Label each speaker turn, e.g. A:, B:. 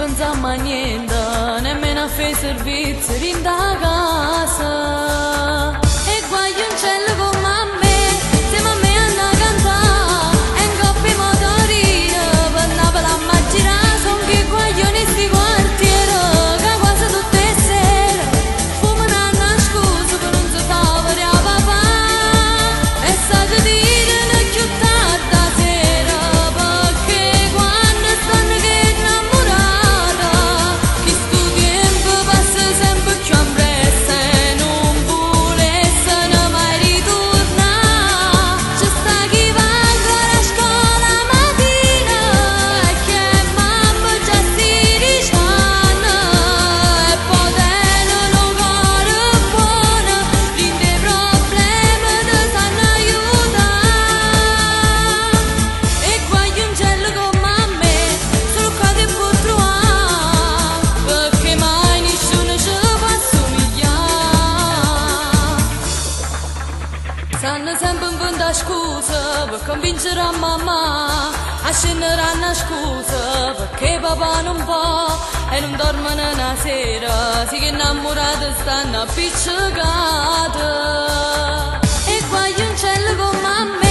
A: pensiamo a niente, nemmeno a fare servizi dint' 'a casa. E guagliunciello comme a me, insieme a me hanno cantà, e 'ncopp' 'e motorine, pe' Napule amma girà, song 'e guaglione 'e 'sti quartiere, ca quasi tutt' 'e sere fumano annascuso pe' nun se fa vedè 'a papà. E s'arritirano cchiù tarde 'a sera, pecchè quanno stanno ch' 'e 'nnammurate, chistu tiempo passa sempe cchiù ambressa e nun vulessero mai riturnà. Ce sta chi va ancora a scola 'a matina e che 'e mamme già a 16 anne e po' teneno 'o core buono, dint' 'e problemi te sanno aiutà. E guagliunciello comme a me, solo ccà te può truvà, pecchè mai nisciuno ce po' assumiglià. Sanno sempe 'nventà scuse pe convincere a mammà a scennere annascuso pecchè papà nun po' e nun dormono 'na sera si ch' 'e 'nnammurate stanno appiccecate. E guagliunciello comme a me.